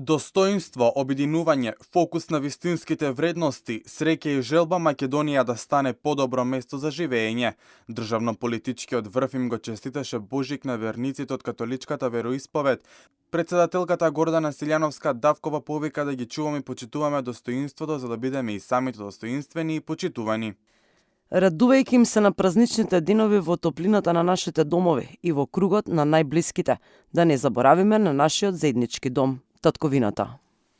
Достоинство, обединување, фокус на вистинските вредности, среќа и желба Македонија да стане подобро место за живење. Државно-политичкиот врв им го честиташе Божик на верниците од католичката вероисповед. Председателката Гордана Силјановска Давкова повика да ги чуваме и почитуваме достоинството за да бидеме и самите достоинствени и почитувани. Радувајќи им се на празничните денови во топлината на нашите домови и во кругот на најблиските, да не заборавиме на нашиот заеднички дом, татковината.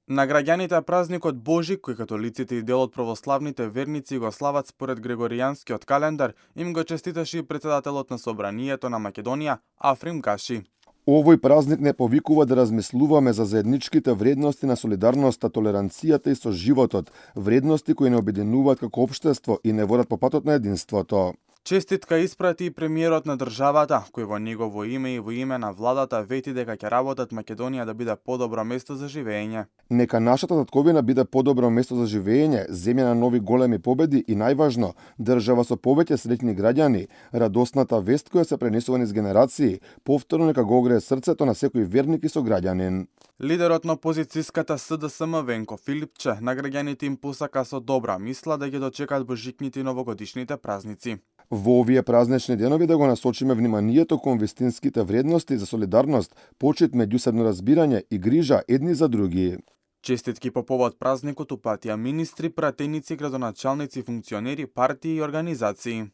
На граѓаните празникот Божик, кој католиците и дел од православните верници го слават според Григоријанскиот календар, им го честиташе и председателот на Собранието на Македонија, Африм Гаши. Овој празник не повикува да размислуваме за заедничките вредности на солидарноста, толеранцијата и соживотот, вредности кои не обединуваат како општество и не водат по патот на единството. Честитка испрати и премиерот на државата, кој во негово име и во име на владата вети дека ќе работат Македонија да биде подобро место за живење. Нека нашата татковина биде подобро место за живење, земја на нови големи победи и најважно, држава со повеќе среќни граѓани, радосната вест која се пренесува низ генерации, повторно нека го огрее срцето на секој верник и сограѓанин. Лидерот на опозицијската СДСМ Венко Филипче на граѓаните им посака со добра мисла да ги дочекаат божикните и новогодишните празници. Во овие празнични денови да го насочиме вниманието кон вистинските вредности за солидарност, почит, меѓусебно разбирање и грижа едни за други. Честитки по повод празникот упатија министри, пратеници, градоначалници, функционери, партии и организации.